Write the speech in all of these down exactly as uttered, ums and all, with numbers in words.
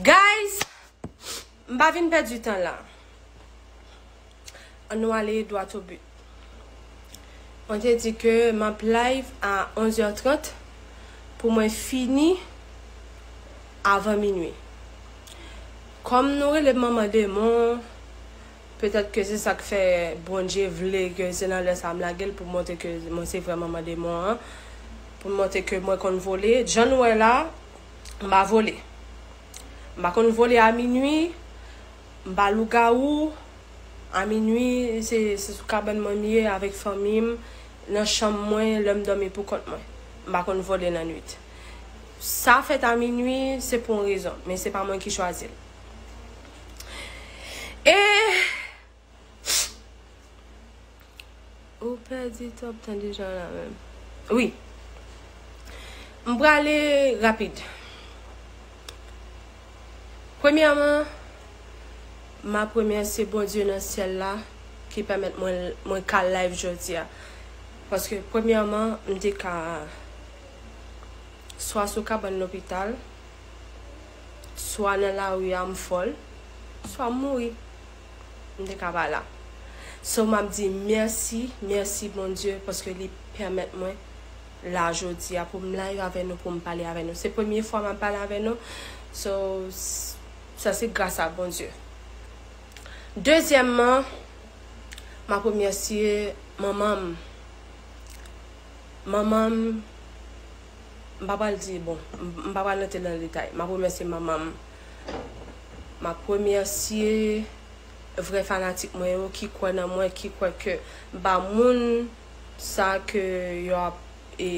Guys, m pa vin pèdi tan la. Ann nou ale dwat o bi. Mwen te di ke m ap live a onz è trant pou mwen fini avan minui. Kòm nou rele m manman demon, petèt ke se sa k fè Bondye vle ke se nan lè sa a m lage l pou montre ke mwen se vrè manman demon an, pou montre ke mwen konn vole. Jan nou wè la, m pa vole. M pa konn vole a minui, m pa lougawou. A minui, se, se sou kabann mwen m ye avèk fanmi m, nan chanm mwen, lè m dòmi pou kont mwen. M pa konn vole nan nwit. Sa fèt a minui, se pou yon rezon, men se pa mwen ki chwazi l. E Ou pèdi twòp tan deja la menm. Wi. M prale rapid. Premyèman, m ap remèsye Bondye nan syèl la ki pèmèt mwen, mwen ka live jodi a. Paske premyèman, m te ka swa sou kabann lopital, swa nan lari a m fòl, swa m mouri. M te ka pa la. So, m ap di mèsi, mèsi Bondye, paske li pèmèt mwen la jodi a pou m live avè nou, pou m pale avè nou. Se premye fwa m ap pale avè nou. So, s-, sa se gras a Bondye. Dezyèmman, m ap remèsye manman m. Manman m, m pa pral di, bon, m, m pa pral rantre nan detay. M ap remèsye manman m. M ap remèsye vrè fanatik mwen yo ki kwè nan mwen, ki kwè ke m pa moun sa ke yo ap, e,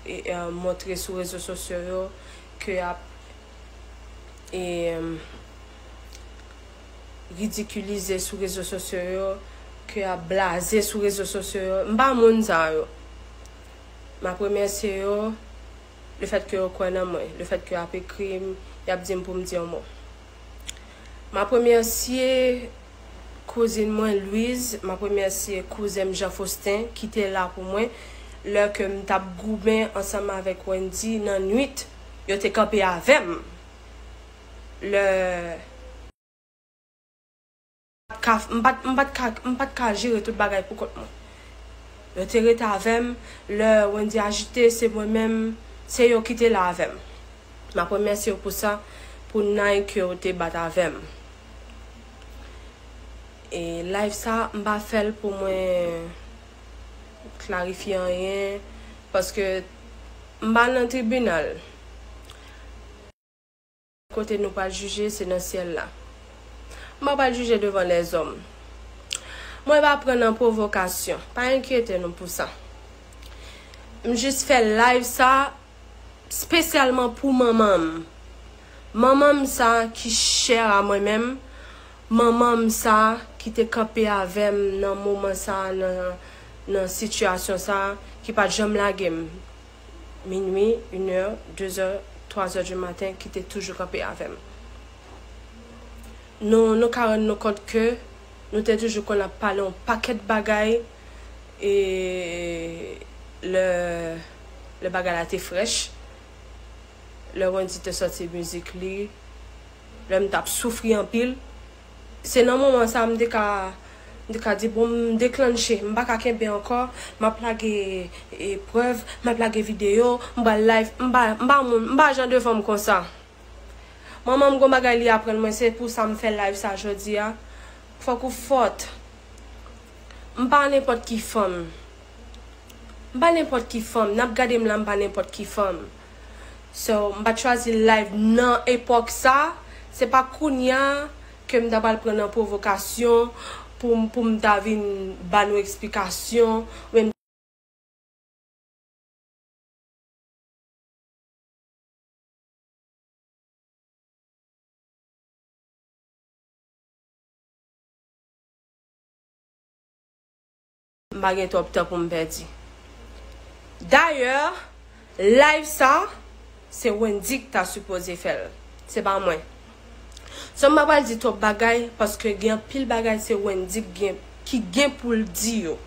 e, e, montre sou rezo sosyo yo, ke y ap, e, ridikilize sou rezo sosyo yo, ke y ap blaze sou rezo sosyo yo. M pa moun sa yo. M ap remèsye yo, lefètke yo kwè nan mwen, lefètke y ap ekri m, y ap di m pou m di yon mo. M ap remèsye kouzin mwen Louise, m ap remèsye kouzen m Jean Faustin ki te la pou mwen lè ke m t ap goumen ansanm avèk Wendy nan nwit, yo te kanpe avè m. Lè ka, m pa t, m pa t ka, m pa t ka jere tout bagay pou kont mwen. Yo te rete avè m, lè Wendy ajite, se mwen menm, se yo ki te la avè m. M ap remèsye yo pou sa, pou Nike yo te bat avè m. E live sa, m pa fè l pou mwen klarifye anyen, paske m pa nan tribinal. Kote nou pral jije, se nan syèl la. M pa pral jije devan lèzòm. Mwen pa pran nan pwovokasyon. Pa enkyete nou pou sa. M jis fè live sa espesyalman pou manman m. Manman m sa ki chè a mwen menm. Manman m sa ki te kanpe avè m nan moman sa, nan, nan sitiyasyon sa, ki pa t janm lage m. Minui, inè, dezè, twazè di maten, ki te toujou kanpe avè m. Nou, nou ka rann nou kont ke nou te toujou konn ap pale yon pakèt bagay, e lè, lè bagay la te frèch, lè Wendy te sòti mizik li, lè m t ap soufri anpil, se nan moman sa a m te ka, m te ka di, bon, m deklanche, m pa ka kenbe ankò, m ap lage, e, prèv, m ap lage videyo, m pral live, m pa, m pa moun, m pa jan de fanm konsa. Manman m gon bagay li aprann mwen, se pou sa m fè live sa jodi a. Fòk ou fòt. M pa nenpòt ki fanm. M pa nenpòt ki fanm. N ap gade m la, m pa nenpòt ki fanm. So, m pa t chwazi live nan epòk sa. Se pa kounye a ke m ta pral pran nan pwovokasyon pou m, pou m ta vin ba nou eksplikasyon. Oubyen M pa gen twòp tan pou m pèdi. Dayè, live sa, se Wendy ki ta sipoze fè l. Se pa mwen. So, m pa pral di twòp bagay, paske gen anpil bagay se Wendy ki gen, ki gen pou l di yo.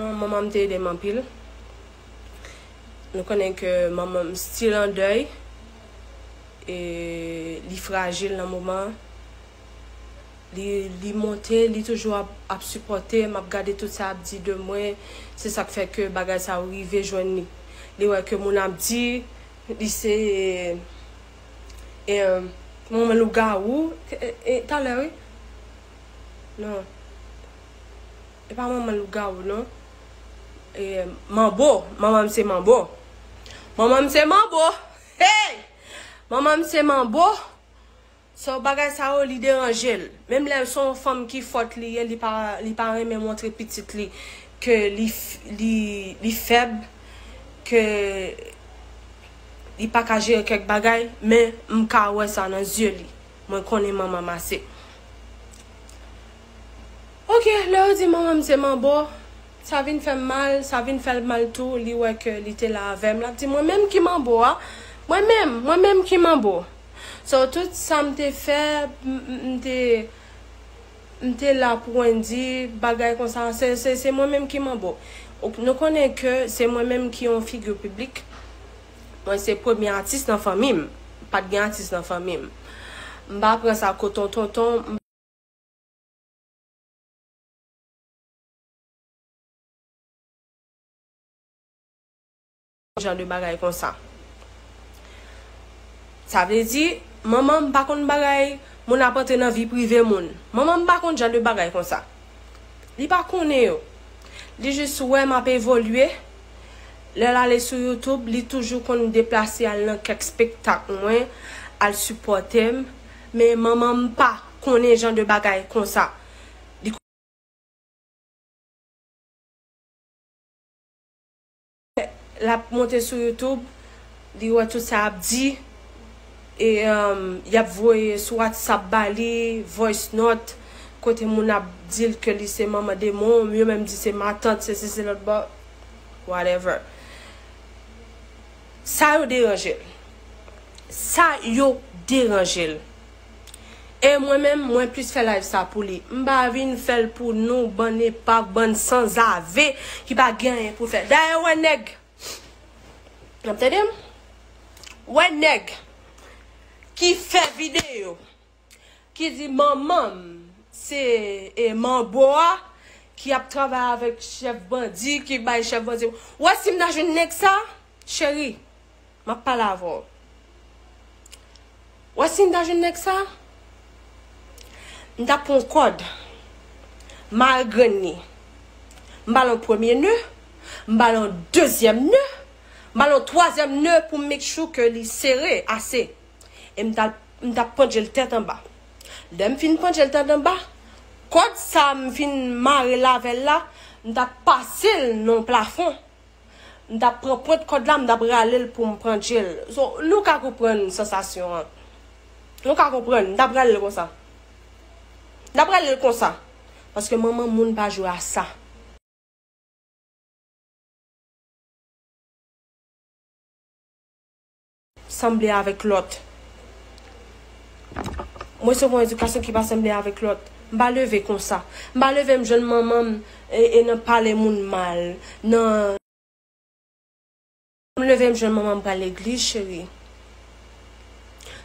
Manman m te ede m anpil. Nou konnen ke manman m still an dèy. E li frajil nan moman. Li, li monte, li toujou ap, ap sipòte m, ap gade tout sa ap di de mwen. Se sa k fè ke bagay sa yo rive jwenn li. Li wè ke moun ap di, li se, e, manman lougawou. E, e, talè, wi. Non. E pa manman lougawou, non. E, manbo. Manman m se manbo. Manman m se manbo. Hey! Manman m se manbo. So, bagay sa yo, li deranje l. Menm lè se yon fanm ki fòt li ye, li pa, li pa renmen montre pitit li ke li, f- li, li fèb, ke li pa ka jere kèk bagay, men m ka wè sa nan zye li. Mwen konnen manman m ase. Ok, lè yo di manman m se manbo, sa vin fè m mal, sa vin fè l mal tou, li wè ke li te la avè m, l ap di mwen menm ki manbo a, mwen menm, mwen menm ki manbo. So, tout sa m te fè, m, m, m te, m te la pou Wendy, bagay konsa, se, se, se mwen menm ki manbo. Ok, nou konnen ke se mwen menm ki yon figi piblik. Mwen se premye atis nan fanmi m. Pa t gen atis nan fanmi m. M pa pran sa koton tonton. Jan de bagay konsa. Sa vle di, manman m pa konn bagay moun ap antre nan vi prive moun. Manman m pa konn jan de bagay konsa. Li pa konnen yo. Li jis wè m ap evolye. Lè l ale sou YouTube, li toujou konn deplase al nan kèk spektak mwen, al sipòte m. Men manman m pa konnen jan de bagay konsa. Li l ap monte sou YouTube, li wè tout sa ap di, e um, y ap voye sou WhatsApp ba li, voice note, kote moun ap di l ke li se manman demon, yo menm di se matant, se si, se lòt bò, whatever. Sa yo deranje l. Sa yo deranje l. E mwen menm, mwen plis fè live sa pou li. M pa vin fè l pou nou, bann epav, bann sanzave ki pa gen anyen pou fè. Dayè, wè nèg, n ap tande m? Wè nèg ki fè videyo, ki di manman m se e manbo a, ki ap travay avèk chèf bandi, ki bay chèf bandi. Wè si m ta jwenn nèg sa, cheri, m ap pale avè w. Wè si m ta jwenn nèg sa, m ta pran kòd, m al grenn li. M ba l yon premye ne, m ba l yon dezyèm ne, m ba l yon twazyèm ne pou m make sure ke li sere ase. E m ta, m ta pandje l tèt anba. Lè m fin pandje l tèt anba, kòd sa m fin mare l avè l la, m ta pase l nan plafon. M ta pran pwent kòd la, m ta rale l pou m pandje l. So, nou ka konprann sansasyon an. Nou ka konprann, m ta rale l konsa. M ta rale l konsa. Paske manman moun pa jwe a sa. Sanble avèk lòt. Mwen resevwa yon edikasyon ki pa sanble avèk lòt. M pa leve konsa. M pa leve m jwenn manman m e, e nan pale moun mal. Nan. M leve m jwenn manman m pral legliz, cheri.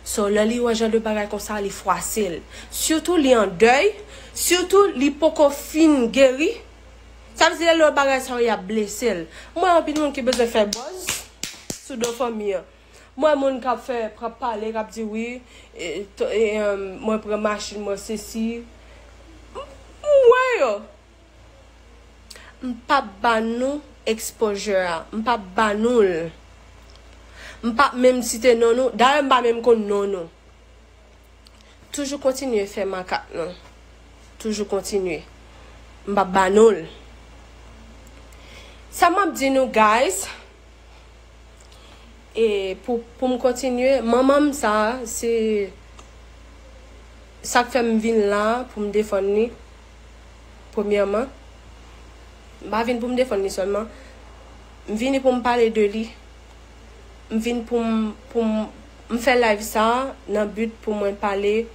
So, lè li wè jan de bagay konsa, li fwase l. Sitou li an dèy, sitou li poko fin geri. Sa vle di lè lòt bagay sa yo y ap blese l. M wè anpil moun ki bezwen fè buzz sou do fanmi an. M wè moun k ap fè, k ap pale, k ap di wi, e, to- e, em, mwen pran machin, mwen sesi. M, m wè yo. M p ap ba nou exposure a. M p ap ba nou l. M p ap menm site non nou. Dayè, m pa menm konn non nou. Toujou kontinye fè makak nou. Toujou kontinye. M p ap ba nou l. Sa m ap di nou, guys, e pou, pou m kontinye, manman m sa, se sa k fè m vin la pou m defann li, premyèman. M pa vin pou m defann li sèlman. M vini pou m pale de li. M vin pou m, pou m, m fè live sa nan but pou mwen pale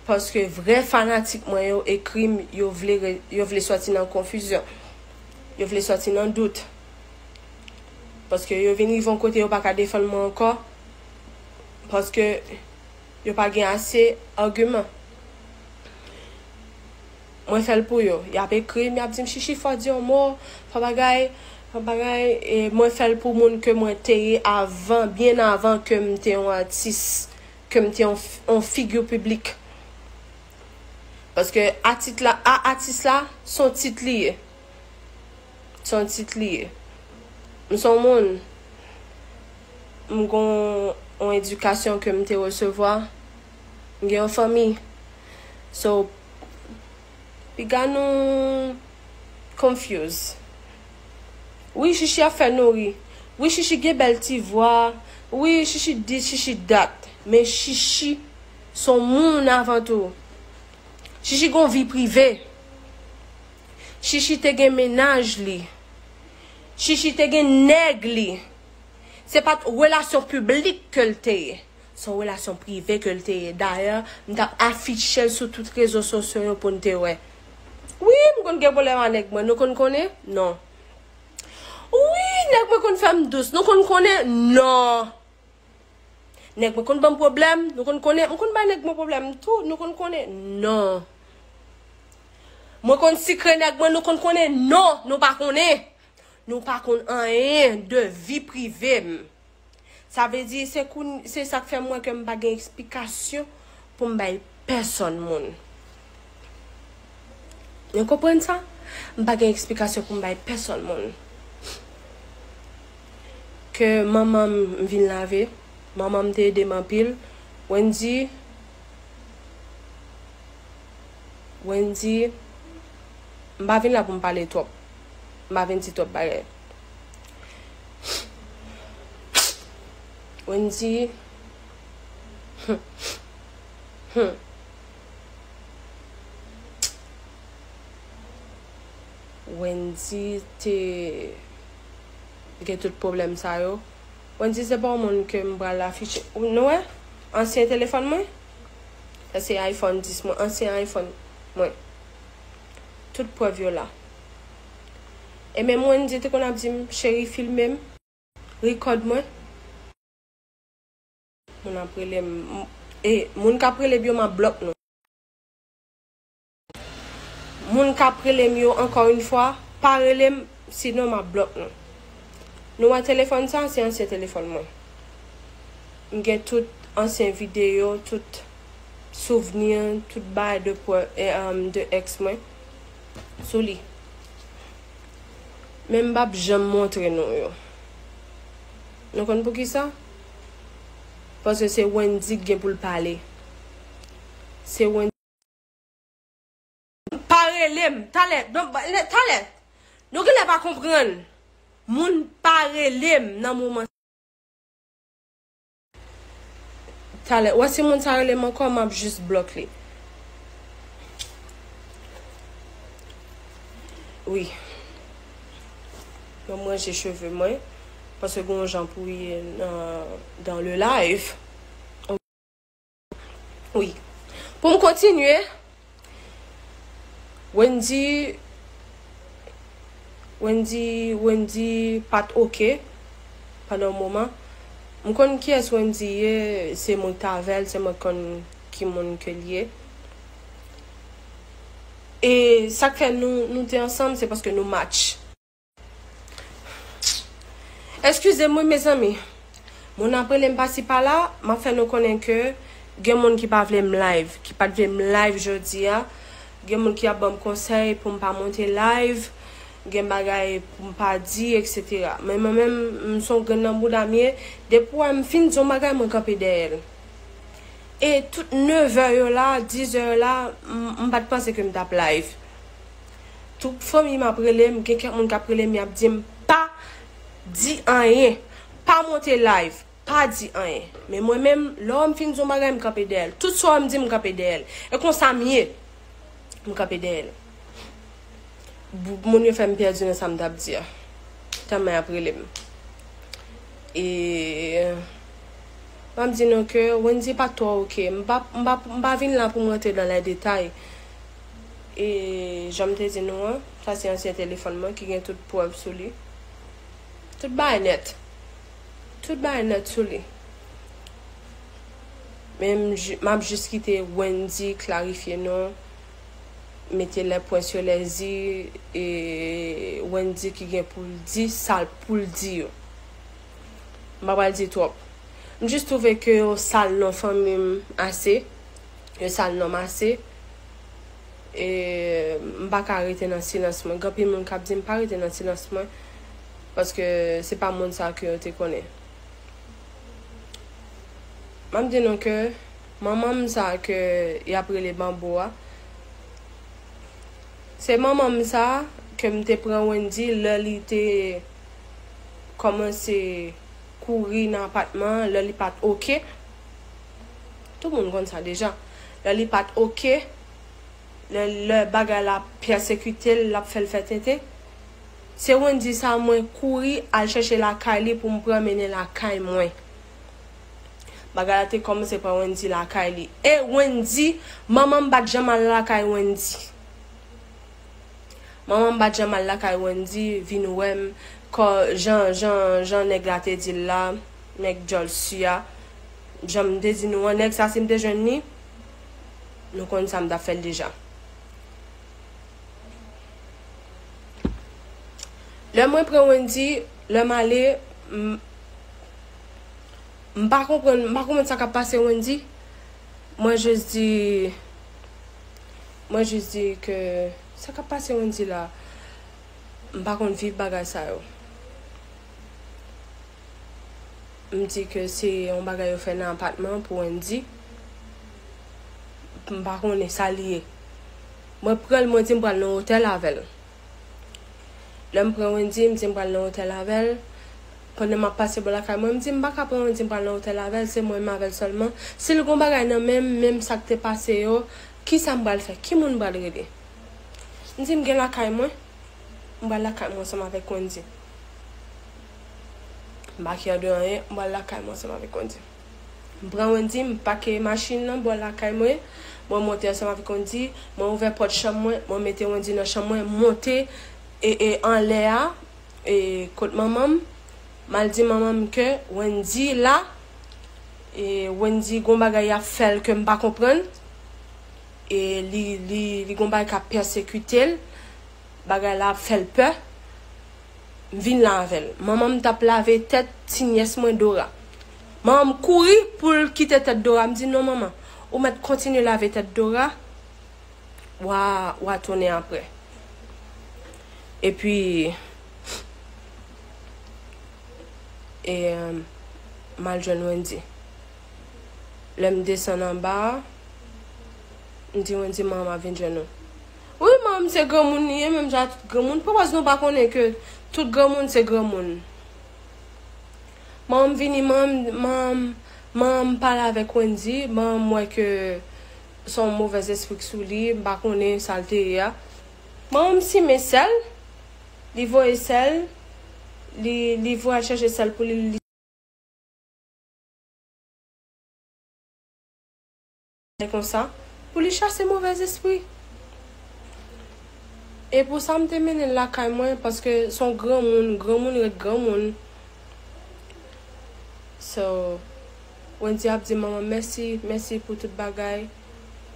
Paske vrè fanatik mwen yo ekri m, yo vle re- yo vle sòti nan konfizyon. Yo vle sòti nan dout. Paske yo vin rive yon kote yo pa ka defann mwen ankò. Paske yo pa gen ase agiman. Mwen fè l pou yo. Y ap ekri m, y ap di m, "Chichi, fò di yon mo, fò bagay, fò bagay." E mwen fè l pou moun ke mwen te ye avan, byen avan ke m te yon atis, ke m te yon, yon figi piblik. Paske atit la, a, atis la, se yon tit li ye. Se yon tit li ye. M se yon moun, m gen yon edikasyon ke m te resevwa. M gen yon fanmi. So, piga nou confuse. Wi, Chichi ap fè nou ri. Wi, Chichi gen bèl ti vwa. Wi, Chichi dis, Chichi dat. Men Chichi se yon moun avan tou. Chichi gen yon vi prive. Chichi te gen mennaj li. Chichi te gen nèg li. Se pa t relasyon piblik ke l te ye. Se yon relasyon prive ke l te ye. Dayè, m t ap afiche l sou tout rezo sosyo yo pou n te wè. Wi, m konn gen pwoblèm ak nèg mwen. Nou konn konnen? Non. Wi, nèg mwen konn fè m dous. Nou konn konnen? Non. Nèg mwen konn ban m pwoblèm. Nou konn konnen? M konn bay nèg mwen pwoblèm tou. Nou konn konnen? Non. Mwen konn sikre nèg mwen. Nou konn konnen? Non, nou pa konnen. Nou pa konn anyen de vi prive m. Sa vle di, se koun- se sa k fè m wè ke m pa gen eksplikasyon pou m bay pèsonn moun. Nou konprann sa? M pa gen eksplikasyon pou m bay pèsonn moun. Ke manman m vin lave, manman m te ede m anpil. Wendy, Wendy, m pa vin la pou m pale twòp. M pa vin di twòp bagay. Wendy, hmm, hmm. Wendy te gen tout pwoblèm sa yo. Wendy se pa yon moun ke m pral afiche. Ou nou wè? Ansyen telefòn mwen. Sa se iPhone dis mwen, ansyen iPhone mwen. Tout prèv yo la. E menm Wendy te konn ap di m, "Cheri, filme m, rekòd mwen." Moun ap rele m, e moun k ap rele m yo, m ap blòk nou. Moun k ap rele m yo, ankò yon fwa, pa rele m, sinon m ap blòk nou. Nou wè telefòn sa, se ansyen telefòn mwen. M gen tout ansyen videyo, tout souvni, tout bagay de, pre- e, um, de èks mwen sou li. Men m p ap janm montre nou yo. Nou konn poukisa? Paske se Wendy k gen pou l pale. Se Wendy. Pa rele m. Talè. Non, talè. Nou genlè pa konprann. Moun pa rele m nan moman. Talè. Wè si moun sa rele m ankò, m ap jis blòk li. Wi. Mwen m ranje cheve mwen. Paske gen yon jan pou ye nan, dans le live. Wi. Pou m kontinye, Wendy, Wendy, Wendy pa t oke pandan yon moman. M konn kiyès Wendy ye, se mwen k t avè l, se mwen k konn ki moun ke l ye. E sa k fè nou, nou te ansanm, se paske nou match. Eskize m wi, mezanmi. Moun ap rele m pasi pala, m ap fè nou konnen ke gen moun ki pa vle m live, ki pa t vle m live jodi a. Gen moun ki ap ban m konsèy pou m pa monte live, gen bagay pou m pa di, etsetera. Men mwen menm, m se yon grenn nan bouda m ye. Depi w wè m fin di yon bagay, mwen kanpe dèyè l. E tout nevè yo la, dizè yo la, m, m pa t panse ke m t ap live. Tout fanmi m ap rele m, gen kèk moun k ap rele m, y ap di m, "Pa di anyen, pa monte live, pa di anyen." Men mwen menm, lè w wè m fin di yon bagay, m kanpe dèyè l. Tout sa w wè m di, m kanpe dèyè l. E konsa m ye. M kanpe dèyè l. Bou- Moun yo fè m pèdi nan sa m t ap di a. Tèlman y ap rele m. E M ap di nou ke Wendy pa t twò oke. M pa, m pa, m pa vin la pou m rantre nan lè detay. E jan m te di nou an, sa se ansyen telefòn mwen ki gen tout prèv sou li. Tout bagay nèt. Tout bagay nèt sou li. Men m, m ap jis kite Wendy klarifye non, mete les points sur les i, e Wendy ki gen pou l di sa l pou l di yo. M pa pral di twòp. M jis twouve ke yo sal non fanmi m ase. Yo sal non m ase. E m pa ka rete nan silans mwen. Gen anpil moun k ap di m pa rete nan silans mwen. Paske se pa moun sa ke yo te konnen. M ap di nou ke manman m sa ke y ap rele Banbo a, se manman m sa ke m te pran Wendy lè li te kòmanse kouri nan apatman an, lè li pa t oke. Tout moun konn sa deja. Lè li pa t oke, lè, lè bagay la pèsekite l, l ap fè l fè tenten. Se Wendy sa mwen kouri al chèche lakay li pou m pran mennen lakay mwen. Bagay la te kòmanse pran Wendy lakay li. E Wendy, manman m pa t janm al lakay Wendy. Manman m pa t janm al lakay Wendy, vin wè m, kò, jan, jan, jan nèg la te di l la, nèg djòl si a. Jan m te di nou an, nèg sa, si m te jwenn li, nou konn sa m t ap fè l deja. Lè mwen pran Wendy, lè m ale, m, m pa konprann, m pa konprann sa k ap pase Wendy. Mwen jis di, mwen jis di ke sa k ap pase Wendy la, m pa konn viv bagay sa yo. M di ke se yon bagay yo fè nan apatman pou Wendy. M pa konnen sa li ye. Mwen pran l, mwen di m pral nan otèl avè l. Lè m pran Wendy, m di m pral nan otèl avè l. Pandan m ap pase bò lakay mwen, m di m pa ka pran Wendy, m pral nan otèl avè l, se mwen menm avè l sèlman. Si l gon bagay nan men m, menm sa k te pase yo, kisa m pral fè? Ki moun m pral rele? M di m gen lakay mwen, m pral lakay mwen ansanm avèk Wendy. M pa kyè de anyen, m pral lakay mwen ansanm avèk Wendy. M pran Wendy, m pake machin nan bò lakay mwen. Mwen monte ansanm avèk Wendy. Mwen ouvè pòt chanm mwen, mwen mete Wendy nan chanm mwen, monte e, e anlè a, e kot manman m. M al di manman m ke Wendy la, e Wendy gon bagay y ap fè l ke m pa konprann. E li, li, li gon bagay k ap pèsekite l. Bagay la ap fè l pè. M vin la avè l. Manman m t ap lave tèt ti nyès mwen Dora. Manman m kouri pou l kite tèt Dora. M di, "Non, manman, ou mèt kontinye lave tèt Dora. W a, w a tounen apre." Epi, e, m al jwenn Wendy. Lè m desann anba a, m di Wendy, "Manman m ap vin jwenn ou." Wi, manman m se granmoun li ye, menm jan ak tout granmoun. Poukwa nou pa konnen ke tout granmoun se granmoun? Manman m vini, manman m, manman m, manman m pale avèk Wendy, manman m wè ke se yon movèzespri k sou li, m pa konnen sa l te ye a. Manman m simen sèl, li voye sèl, li, li voye al chèche sèl pou li, li konsa, pou li chase movèzespri. E pou sa, m te mennen l lakay mwen, paske se yon granmoun, granmoun ret granmoun. So, Wendy ap di manman m mèsi, mèsi pou tout bagay.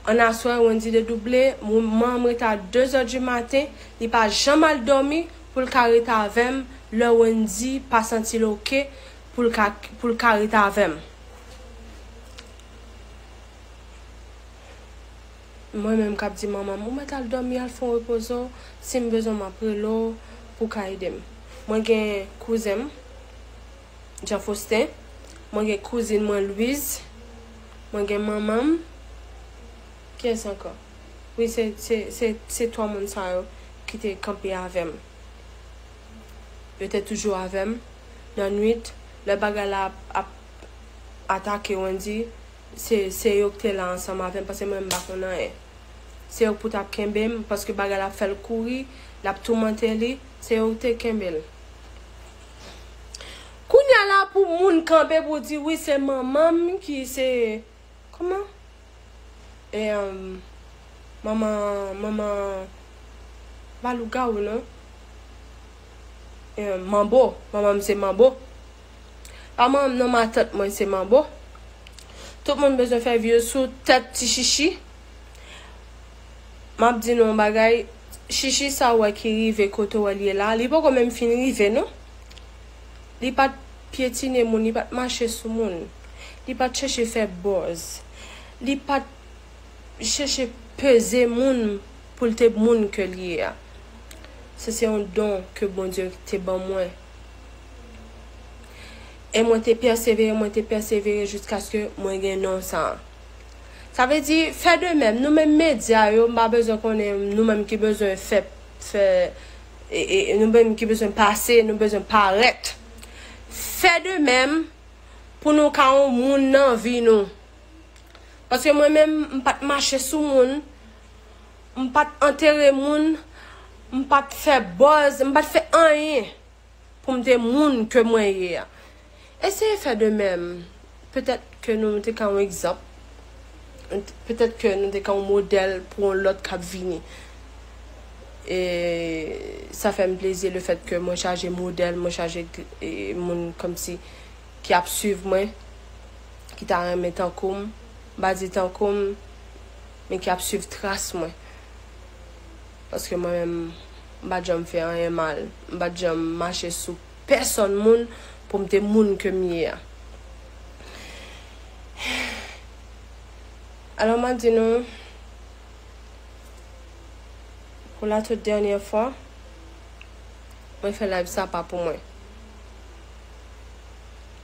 Ann aswè, Wendy dedouble, manman m rete a de zè di maten, li pa janm al dòmi pou l ka rete avè m, lè Wendy pa santi l oke, pou l ka, pou l ka rete avè m. Mwen menm k ap di manman m, "Ou mèt al dòmi, al fè yon repoze w, si m bezwen w, m ap rele w pou w ka ede m." Mwen gen kouzen m, Jean Faustin, mwen gen kouzin mwen Louise, mwen gen manman m. Kiyès ankò? Wi, se, se, se, se twa moun sa yo ki te kanpe avè m. Yo te toujou avè m nan nwit. Lè bagay la ap, ap atake Wendy, se, se yo ki te la ansanm avè m, paske mwen, m pa konn anyen. Se yo ki pou t ap kenbe m, paske bagay la ap fè l kouri, l ap toumante li, se yo ki te kenbe l. Kounye a la, Pou moun kanpe pou di wi se manman m ki se, kòman? E, um, manman, manman, pa lougawou non. E, manbo, manman m se manbo. Pa manman m non, matant mwen se manbo. Tout moun bezwen fè vye sou tèt ti chichi. M ap di nou yon bagay, chichi sa w wè ki rive kote w wè l ye la, li poko menm fin rive non. Li pa t pyetine moun, li pa t mache sou moun. Li pa t chèche fè buzz. Li pa t chèche peze moun pou l te moun ke l ye a. Se, se yon don ke Bondye te ban mwen. E mwen te pèsevere, mwen te pèsevere jiskaske mwen gen non sa a. Sa vle di, fè de menm, nou menm medya yo, m pa bezwen konnen, nou menm ki bezwen fè, fè, e, e, nou menm ki bezwen pase, nou bezwen parèt. Fè de menm pou nou ka yon moun nan vi nou. Paske mwen menm, m pa t mache sou moun, m pa t antere moun, m pa t fè buzz, m pa t fè anyen pou m te moun ke mwen ye a. Eseye fè de menm. Petèt ke nou te ka yon egzanp. Petèt ke nou te ka yon modèl pou yon lòt k ap vini. E sa fè m plezi lefèt ke mwen chaje modèl, mwen chaje, e, moun kòmsi ki ap swiv mwen, ki ta renmen tankou m, m pa di tankou m, men ki ap swiv tras mwen. Paske mwen menm, m pa t janm fè anyen mal. M pa t janm mache sou pèsonn moun pou m te moun ke m ye a. Alò, m ap di nou, pou la tout dènyè fwa, mwen fè live sa pa pou mwen.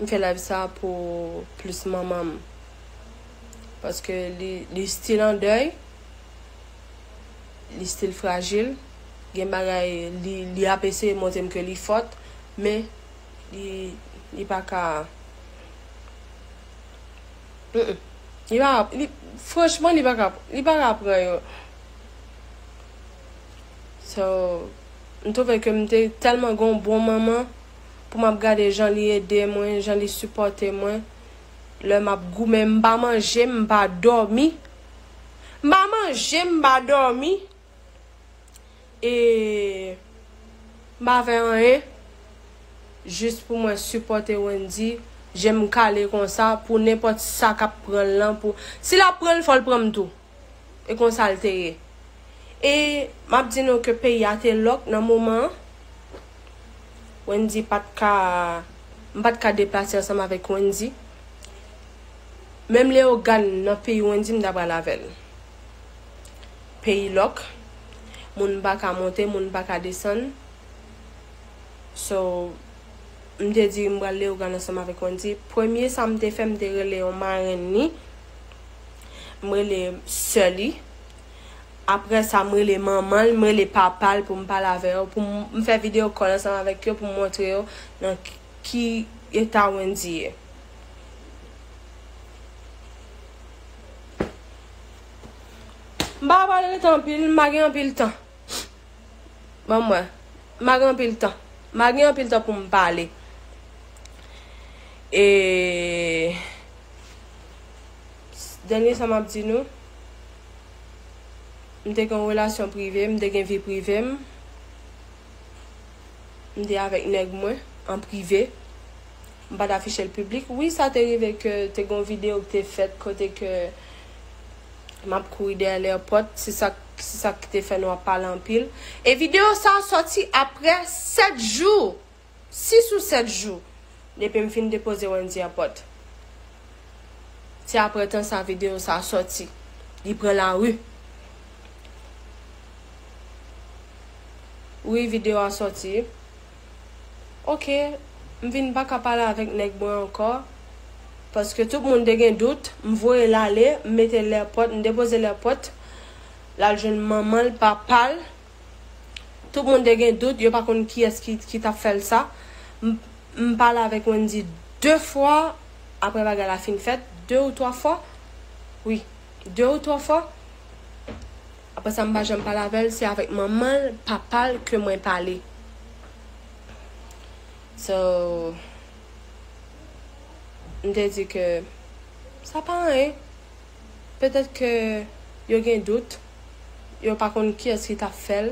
M fè live sa pou plis manman m. Paske li, li still an dèy. Li still frajil. Gen bagay, li, li ap eseye montre m ke li fòt, men li, li pa ka. Mm-mm. Li pa, li, franchman, li pa ka, li pa ka pran yo. So, m twouve ke m te tèlman gen yon bon manman pou m ap gade jan li ede mwen, jan li sipòte mwen. Lè m ap goumen, m pa manje, m pa dòmi. M pa manje, m pa dòmi. E m pa fè anyen. Jis pou mwen sipòte Wendy. Je m kale konsa pou nenpòt sa k ap pran l lan. Pou, si l ap pran l, fò l pran m tou. E konsa l te ye. E m ap di nou ke peyi a te lòk nan moman an. Wendy pa t ka, m pa t ka deplase ansanm avèk Wendy. Menm Leyogàn nan peyi Wendy, m ta pral avè l. Peyi lòk, moun pa ka monte, moun pa ka desann. So, m te di m pral Leyogàn ansanm avèk Wendy. Premye sa m te fè, m te rele yon marenn li. M rele sè li. Apre sa, m rele manman l, m rele papa l pou m pale avè yo, pou m, m fè video call ansanm avèk yo pou m montre yo nan ki, ki eta Wendy ye. M pa pral rete anpil, m pa gen anpil tan. Ban m wè. M pa gen anpil tan. M pa gen anpil tan pou m pale. E dènye sa m ap di nou, m te gen yon relasyon prive, m te gen vi prive m. M te avèk nèg mwen an prive. M pa t afiche l piblik. Wi, sa te rive ke te gen yon videyo ki te fèt kote ke m ap kouri dèyè Lèpòt. Se sa, se sa ki te fè nou ap pale anpil. E videyo sa a sòti apre sèt jou. Sis ou sèt jou depi m fin depoze Wendy Lèpòt. Se apre tan sa videyo sa a sòti. Li pran lari. Wi, videyo a sòti. Oke, m vin pa ka pale avèk nèg mwen ankò. Paske tout moun te gen dout. M voye l ale, m mete l Lèpòt, m depoze l Lèpòt. L al jwenn manman l, papa l. Tout moun te gen dout, yo pa konn kiyès ki, ki t ap fè l sa. M, m pale avèk Wendy de fwa, apre bagay la fin fèt, de ou twa fwa. Wi, de ou twa fwa. Apre sa, m pa janm pale avè l, se avèk manman l, papa l ke mwen pale. So, M te di ke sa pa anyen. Petèt ke yo gen dout, yo pa konn kiyès ki t ap fè l.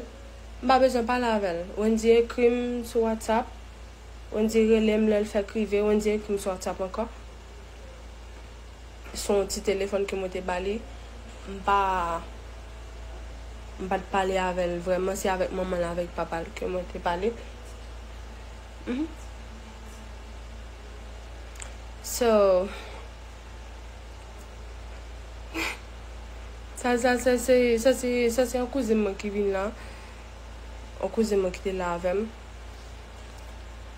M pa bezwen pale avè l. Wendy ekri m sou WhatsApp. Wendy rele m lè l fèk rive. Wendy ekri m sou WhatsApp ankò. Se yon ti telefòn ke mwen te ba li. M pa, m pa t pale avè l vrèman. Se avèk manman l, avèk papa l ke mwen te pale. Mhm. So, sa, sa, sa se, sa se, sa se yon kouzin mwen ki vin la. Yon kouzin mwen ki te la avè m.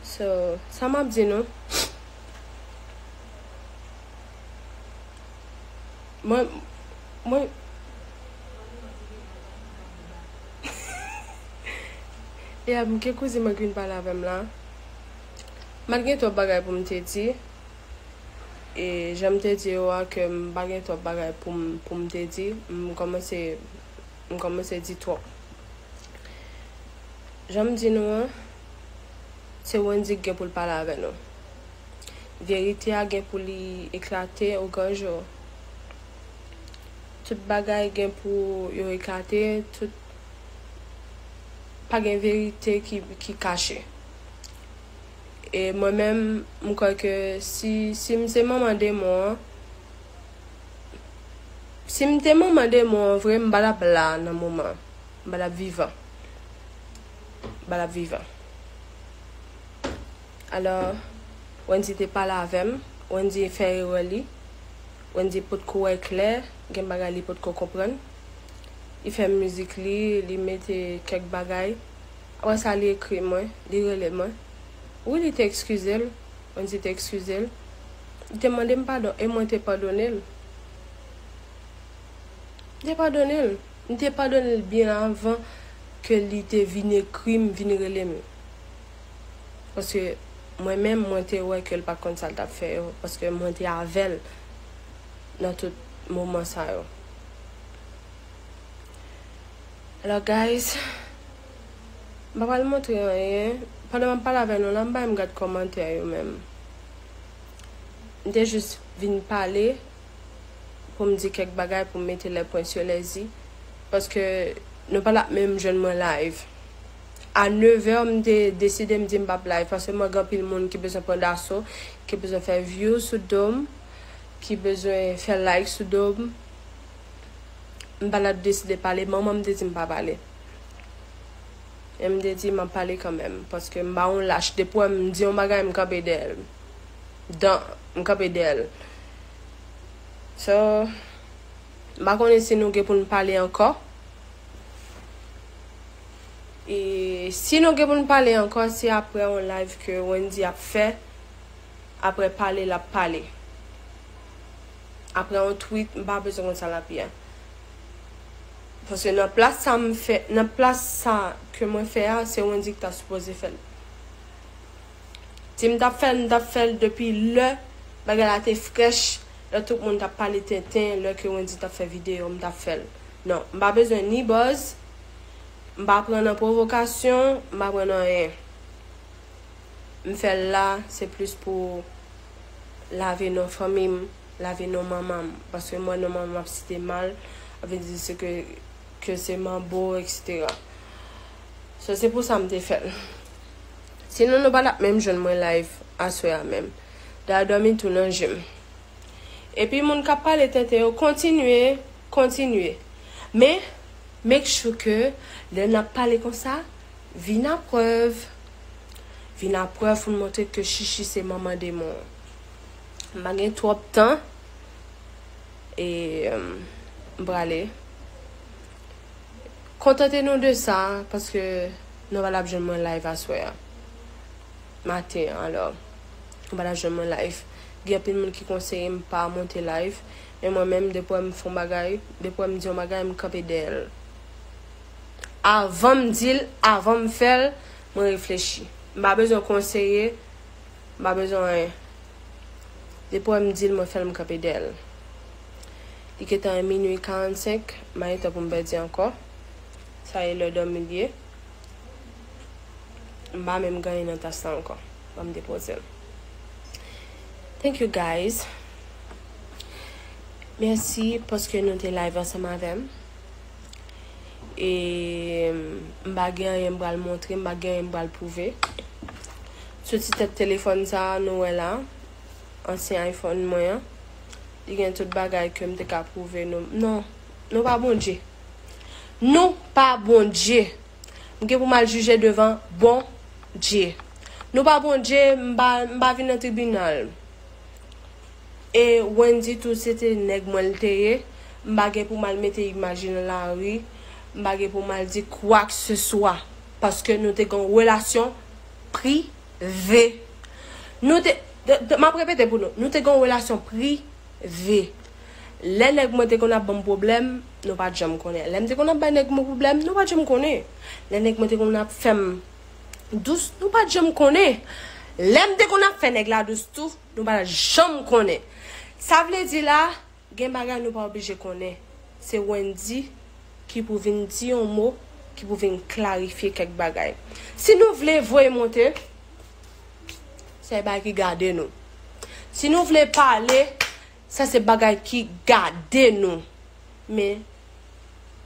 So, sa m ap di nou. Mwen, mwen, e a m gen kouzin mwen ki vin pale avè m la. M pa t gen twòp bagay pou m te di. E jan m te di yo a ke m pa gen twòp bagay pou m, pou m te di, m kòmanse, m kòmanse di twòp. Jan m di nou an, se Wendy k gen pou l pale avè nou. Verite a gen pou li eklate oganje w. Tout bagay gen pou yo eklate, tout, pa gen verite ki, ki kache. E mwen menm, m kwè ke si, si m se manman demon an, si m te manman demon an vre, m pa t ap la nan moman an. M pa t ap vivan. M pa t ap vivan. Alò, Wendy te pale avè m. Wendy fè erè li. Wendy potko wè klè. Gen bagay li potko konprann. Li fè mizik li, li mete kèk bagay. Apre sa, li ekri mwen, li rele mwen. Wi, li te ekskize l. Wendy te ekskize l. Li te mande m padon, e mwen te padone l. M te padone l. M te padone l byen avan ke li te vin ekri m, vin rele m. Paske mwen menm, mwen te wè ke l pa t konn sa l t ap fè yo. Paske mwen te avè l nan tout moman sa yo. Alò, guys, m pa pral montre anyen. Pandan m ap pale avè nou la, m pa menm gad kòmantè yo menm. M te jis vin pale pou m di kèk bagay, pou m mete les points sur les i. Paske nou pa t ap menm jwenn mwen live. A nevè, m te deside, m di m p ap live, paske mwen gen anpil moun ki bezwen pran daso, ki bezwen fè view sou do m, ki bezwen fè like sou do m. M pa t ap deside pale, manman m te di m pa pale. E m te di m ap pale kanmenm, paske m pa yon lach. Depi w wè m di yon bagay, m kanpe dèyè l. Dan, m kanpe dèyè l. So, m pa konnen si nou gen pou n pale ankò. E si nou gen pou n pale ankò, se apre yon live ke Wendy ap fè. Apre pale, l ap pale. Apre yon tweet, m pa bezwen konn sa l ap ye a. Paske nan plas sa m fè, nan plas sa ke mwen fè a, se Wendy ki ta sipoze fè l. Si m t ap fè l, m t ap fè l depi lè bagay la te frèch, lè tout moun t ap pale tenten, lè ke Wendy t ap fè videyo, m t ap fè l. Non, m pa bezwen ni buzz, m pa pran nan pwovokasyon, m pa pran nan anyen. M fè l la, se plis pou lave non fanmi m, lave non manman m. Paske mwen, non manman m ap site mal, ap vle di se ke, ke se manbo, etsetera. So, se pou sa m te fè l. Sinon, nou pa t ap menm jwenn mwen live aswè a menm. Dayè, dòmi tou nan je m. Epi moun k ap pale tenten yo, kontinye, kontinye. Men, make sure ke lè n ap pale konsa, vin a prèv. Vin a prèv pou n montre ke Chichi se manman demon. M pa gen twòp tan. E, m prale. Kontante nou de sa, paske nou pa t ap jwenn mwen live aswè a. Maten an, alò. Nou pa t ap jwenn mwen live. Gen anpil moun ki konseye m pa monte live. Men mwen menm, depi w wè m fè yon bagay, depi w wè m di yon bagay, m kanpe dèyè l. Avan m di l, avan m fè l, mwen reflechi. M pa bezwen konseye, m pa bezwen anyen. Depi w wè m di l, mwen fè l, m kanpe dèyè l. Li gentan minui karannsenk, m pa gen tan pou m pèdi ankò. Sa e lè dòmi l ye. M pa menm gen anyen nan tas la ankò. Ban m depoze l. Thank you, guys. Mèsi paske nou te live ansanm avè m. E m pa gen anyen m pral montre, m pa gen anyen m pral pwouve. Sou ti tèt telefòn sa a, nou wè la, ansyen iPhone mwen an, li gen tout bagay ke m te ka pwouve nou. Non, nou pa Bondye. Nou pa Bondye. M gen pou m al jije devan Bondye. Nou pa Bondye, m pa, m pa vin nan tribinal. E Wendy tou, se te nèg mwen l te ye. M pa gen pou m al mete imaj li nan lari. M pa gen pou m al di kwakseswa. Paske nou te gen yon relasyon prive. Nou te, de- de- m ap repete pou nou. Nou te gen yon relasyon prive. Lè nèg mwen te konn ap ban m pwoblèm, nou pa t janm konnen. Lè m te konn ap bay nèg mwen pwoblèm, nou pa t janm konnen. Lè nèg mwen te konn ap fè m dous, nou pa t janm konnen. Lè m te konn ap fè nèg la dous tou, nou pa t janm konnen. Sa vle di la, gen bagay nou pa oblije konnen. Se Wendy ki pou vin di yon mo, ki pou vin klarifye kèk bagay. Si nou vle voye monte, se bagay ki gade nou. Si nou vle pale, sa se bagay ki gade nou. Men,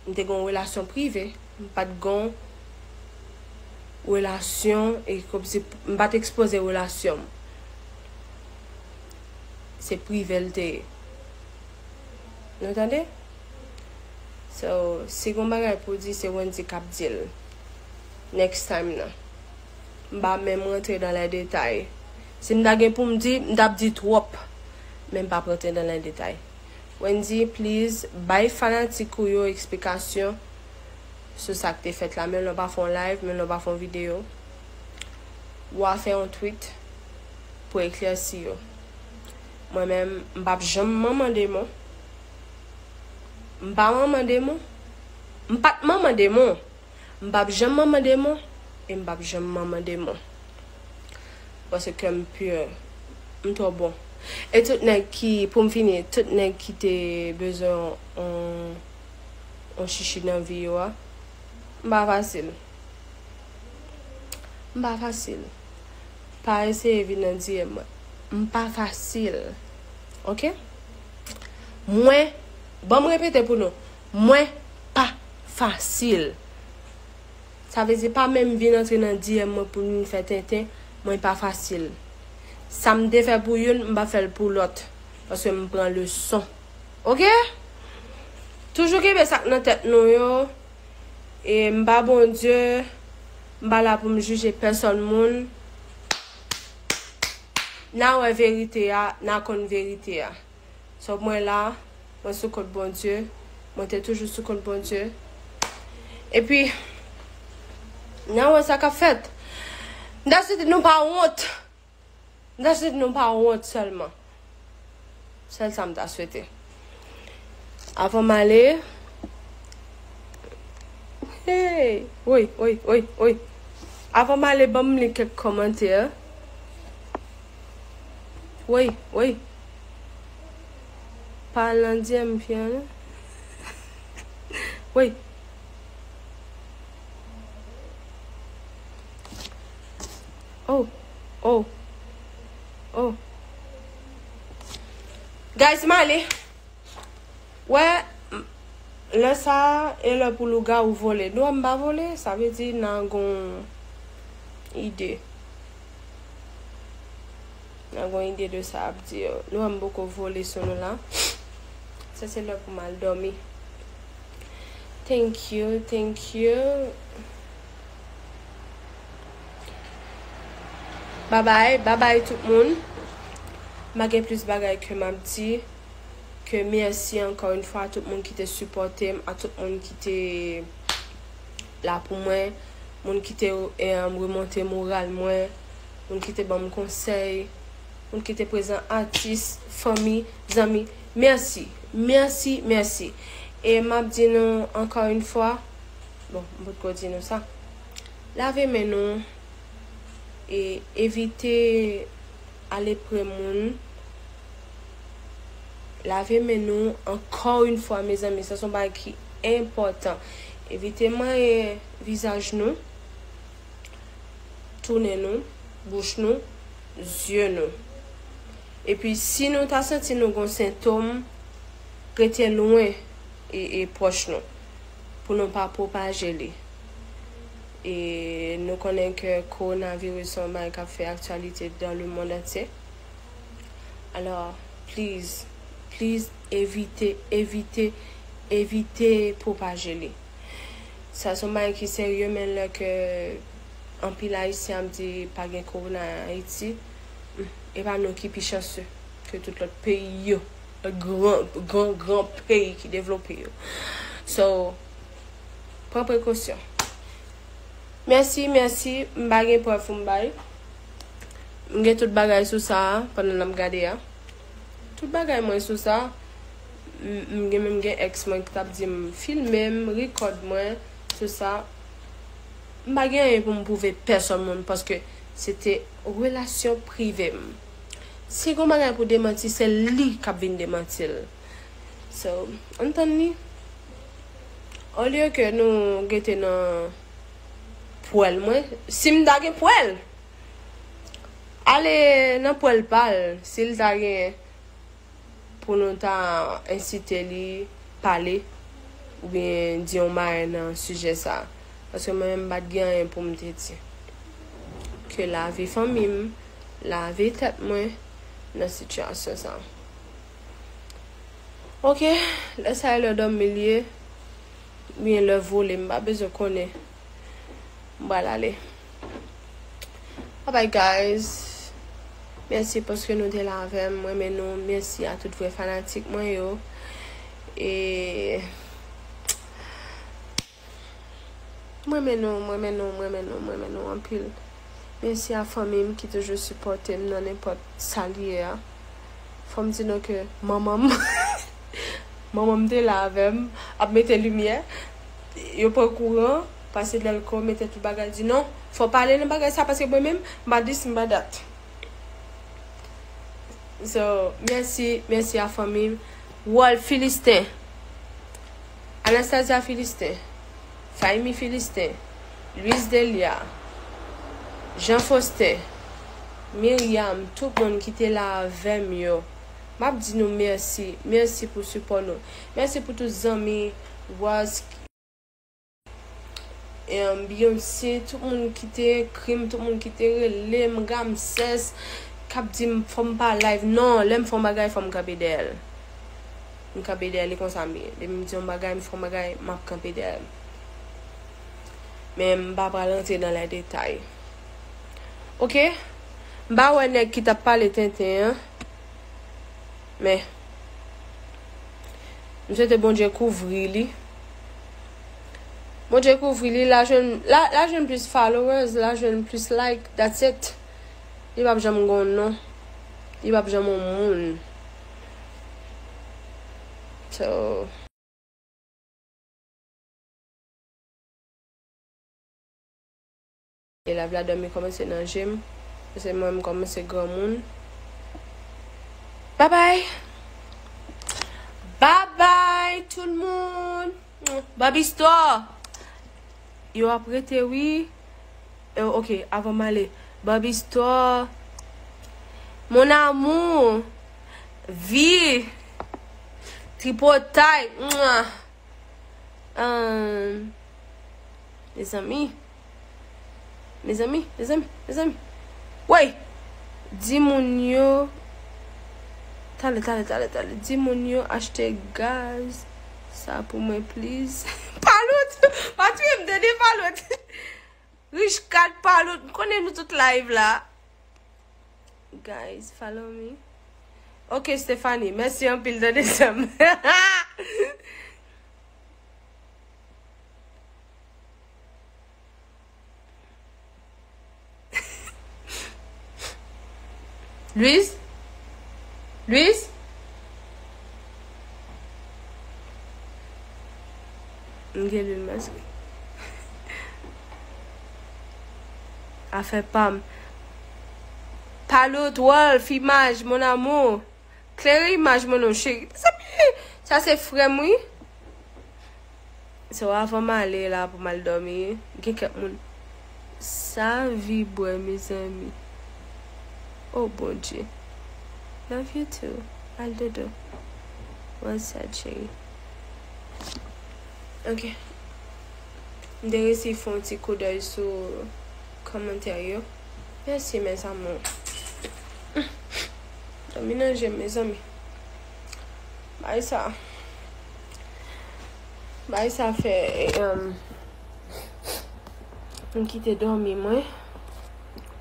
m te gen yon relasyon prive. M pa t gen yon relasyon, e kòmsi m pa t ekspoze relasyon m. Se prive l te ye. Nou tande? So, si gen yon bagay pou di, se Wendy k ap di l. Next time nan. M pa menm rantre dans les détails. Si m ta gen pou m di, m t ap di twòp. Men m p ap rantre dans les détails. Wendy, please, bay fanatik ou yo eksplikasyon sou sa k te fèt la. Menm lè w pa fè yon live, menm lè w pa fè yon videyo, w a fè yon tweet pou eklèsi yo. Mwen menm, m p ap janm manman demon. M pa manman demon. M pa t manman demon. M p ap janm manman demon. E m p ap janm manman demon. Paske m pure. M twò bon. E tout nèg ki, pou m fini, tout nèg ki te bezwen yon, yon chichi nan vi yo a, m pa fasil. M pa fasil. Pa eseye vin nan D M mwen. M pa fasil. Oke? Mwen, ban m repete pou nou. Mwen pa fasil. Sa vle di pa menm vin antre nan D M mwen pou n vin fè tenten. Mwen pa fasil. Sa m te fè pou youn, m pa fè l pou lòt. Paske m pran leson. Oke? Toujou kenbe sa k nan tèt nou yo. E m pa Bondye, m pa la pou m jije pèsòn moun. N a wè verite a, n a konn verite a. So mwen la, mwen sou kont Bondye, mwen te toujou sou kont Bondye. Epi, n a wè sa k ap fèt. M ta swete nou pa wont. M ta swete nou pa wont sèlman. Sèl sa m ta swete. Avan m ale. Hey! Woy, woy, woy, woy. Avan m ale, ban m li kèk kòmantè. Woy, woy. Pa al nan D M fi an, non. Woy. Oh, oh, oh. Guys, m ale. Wè, m- lè sa a, e lè pou lougawou vole. Nou wè m pa vole, sa vle di n a gon ide. N a gon ide de sa ap di yo. Nou wè m poko vole sou nou la. Sa se lè pou m al dòmi. Thank you, thank you. Babay, babay tout moun. M pa gen plis bagay ke m ap di. Ke mèsi ankò yon fwa a tout moun ki te sipòte m, a tout moun ki te la pou mwen, moun ki te, em, remonte moral mwen, moun ki te ban m konsèy, moun ki te prezan, atis, fanmi, zanmi. Mèsi, mèsi, mèsi. E m ap di nou ankò yon fwa, bon, m potko di nou sa. Lave men nou e evite ale pre moun. Lave men nou ankò yon fwa, mezanmi, sa se yon bagay ki enpòtan. Evite manyen vizaj nou, tounen nou, bouch nou, zye nou. Epi si nou ta santi nou gon sentòm, rete lwen e, e pwòch nou, pou nou pa pwopaje li. E nou konnen ke kowonaviris se yon bagay k ap fè aktyalite dans le monde entier. Alò, please, please, evite, evite, evite pwopaje li. Sa se yon bagay ki serye, men lè ke anpil Ayisyen ap di pa gen kowona an Ayiti, e pa nou ki pi chanse ke tout lòt peyi yo, gran, gran, gran peyi ki devlope yo. So, pran prekosyon. Mèsi, mèsi. M pa gen prèv pou m bay. M gen tout bagay sou sa a, pandan n ap gade a. Tout bagay mwen sou sa. M, m gen, menm gen ex mwen ki t ap di m filme m, record mwen, tout sa. M pa gen anyen pou m pwouve pèsonn moun, paske se te relasyon prive m. Si gon bagay pou demanti, se li k ap vin demanti l. So, ann tann li. Olye ke nou rete nan pwèl mwen, si m ta gen pwèl, ale nan pwèl pa l, si l ta gen pou nou ta ensite li pale oubyen di yon bagay nan sijè sa a. Paske mwen menm m pa t gen anyen pou m te di. Ke lavi fanmi m, lavi tèt mwen nan sitiyasyon sa a. Ok, lè sa e lè dòmi l ye, oubyen lè vole, m pa bezwen konnen. M pral ale. Bye bye, guys. Mèsi paske nou te la avè m. M renmen nou. Mèsi a tout vrè fanatik mwen yo. E m renmen nou, m renmen nou, m renmen nou, m renmen nou anpil. Mèsi a fanmi m ki toujou sipòte m nan nenpòt sa l ye a. Fò m di nou ke manman m, manman m te la avè m, ap mete limyè. Yo pran kouran, pase dèlko, mete tout bagay, di non, fò pale nan bagay sa, paske mwen menm, m pa dis, m pa dat. So, mèsi, mèsi a fanmi m. Wòl Filisten. Anastasia Filisten. Faymi Filisten. Luis Delia. Jean Faustin. Myriam, tout moun ki te la avè m yo. M ap di nou mèsi. Mèsi pou sipò nou. Mèsi pou tout zanmi. Wòs, Em, Beyoncé, tout moun ki te ekri m, tout moun ki te rele m, Ramsès, k ap di m fò m pa live. Non, lè m fè yon bagay, fò m kanpe dèyè l. M kanpe dèyè li konsa m ye. Depi m di yon bagay, m fè yon bagay, m ap kanpe dèyè l. Men m pa pral rantre nan lè detay. Ok? M pa wè nèg ki t ap pale tenten an. Men, m swete Bondye kouvri li. Bondye kouvri li, l a jwenn, l a, l a jwenn plis followers, l a jwenn plis like, that's it. Li p ap janm gon non. Li p ap janm yon moun. So, E lavi la dòmi kòmanse nan je m. Paske mwen, m kòmanse granmoun. Babay! Babay, tout moun! Barbie Store! Yo ap rete, wi. Eh, ok, avan m ale. Barbie Store. Mon amour. Vi. Tripotay. Mwa. Ahn, mezanmi. Mezanmi, mezanmi, mezanmi. Woy! Di moun yo. Talè, talè, talè, talè. Di moun yo achte gaz sa pou mwen, please. Palout! Pa touye m, tande, Palout! Rich Kat, Palout, m konnen nou tout live la. Guys, follow me. Ok, Stephanie, mèsi anpil, tande sè m. Luis? Luis? M gen lwil maske. Afè pa m. Palout, Wolf, Imaj, mon amour. Klere imaj mwen non, cheri. Mezanmi, sa se frè m, wi. So, avan m ale la pou m al dòmi, gen kèk moun. Sa vi bwè, mezanmi. Oh, Bondye. Love you too. Al dodo. Well said, cheri. Ok. M te resi fè yon ti koudèy sou kòmantè yo. Mèsi, mes amours. Dòmi nan je m, mezanmi. Bay sa. Bay sa fè, em, m kite dòmi mwen.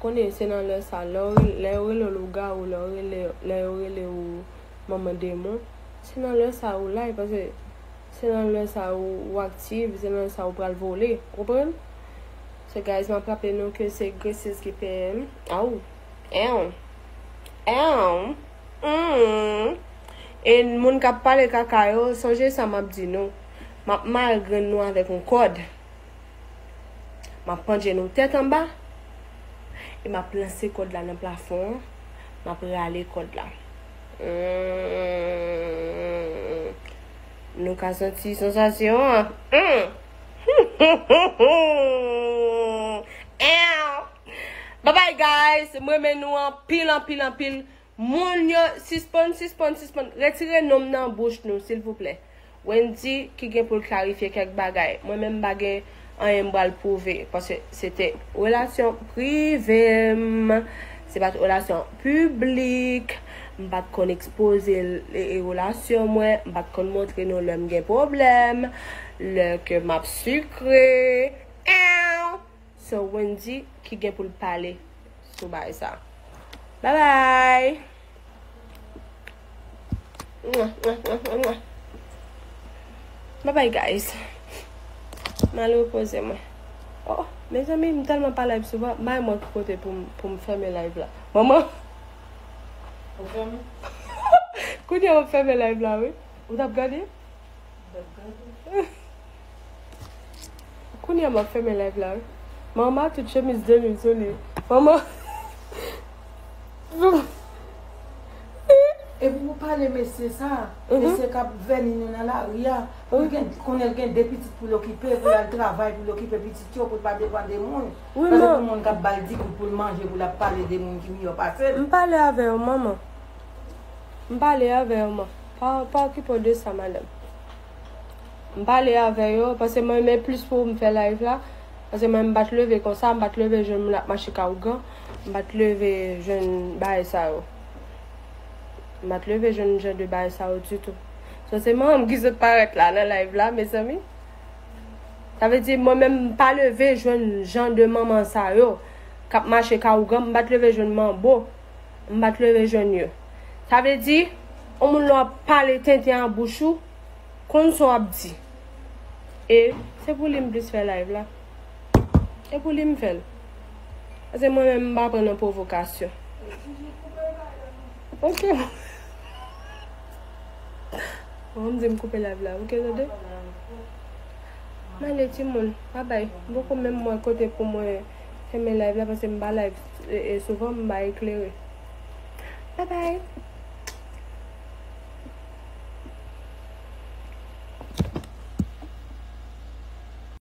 Konnen se nan lè sa, lè w re-, lè yo rele w lougawou, lè yo rele, lè yo rele w manman demon, se nan lè sa ou live, paske se nan lè sa ou, ou aktif, se nan lè sa ou pral vole, ou konprann? So guys, m ap raple nou ke se Graces ki peye m. Aw. Ew. Ew. Mm. E moun k ap pale kaka yo, sonje sa m ap di nou. M ap mare grenn nou avèk yon kòd. M ap pandje nou tèt anba. E m ap lanse kòd la nan plafon an. M ap rale kòd la. Mm. Nou ka santi sansasyon an. Mm. Ew. Bye bye, guys. M renmen nou anpil, anpil, anpil. Moun yo, sispann, sispann, sispann. Retire non m nan bouch nou, silvouplè. Wendy ki gen pou l klarifye kèk bagay. Mwen menm m pa gen anyen m pral pwouve, paske se te relasyon prive m. Se pa t relasyon piblik. M pa t konn ekspoze l, e, e, relasyon mwen. M pa t konn montre nou lè m gen pwoblèm, lè ke m ap sikre. Ew! So, Wendy ki gen pou l pale sou bagay sa. Bye bye! Mwa, mwa, mwa, mwa, mwa. Bye bye, guys. M al repoze mwen. Oh, mezanmi, m tèlman pa live souvan. Bay mwen ki kote pou m, pou m fèmen live la. Manman! Ou fèmen? Kounye a w ap fèmen live la, wi. Ou t ap gade? Kounye a m ap fèmen live la, wi. Manman, tout chemiz de nuit sou li. Manman. Epi pou pale mesye sa, mesye k ap vèni nou nan lari a, pou l gen, konnen l gen de pitit pou l okipe, pou l al travay, pou l okipe pitit yo, pou l pa depann de moun. Wi, manman. Pou moun k ap ba l di goud pou l manje, pou l ap pale de moun ki miyò pase l. M pale avè w, manman. M pale avè w, manman. Pa, pa okipe w de sa, madanm. M pale avè yo, paske mwen renmen plis pou m fè live la. Paske mwen m pa t leve konsa, m pa t leve jwenn moun ap mache ka ougan, m pa t leve jwenn bagay sa yo. M pa t leve jwenn jan de bagay sa yo ditou. So se manman m ki sot parèt la nan live la, mezanmi. Sa vle di mwen menm m pa leve jwenn jan de manman sa yo k ap mache ka ougan, m pa t leve jwenn manbo. M pa t leve jwenn yo. Sa vle di, yon moun lè w ap pale tenten an bouch ou, konn sa w ap di. E se pou li m plis fè live la. E pou li m fè l. Paske mwen menm m pa pran nan pwovokasyon. Ok. Bon, m di m koupe live la, ok, tande? M ale timoun, babay. M poko menm wè kote pou mwen fèmen live la, paske m pa live, e, e, souvan, m pa eklere. Babay.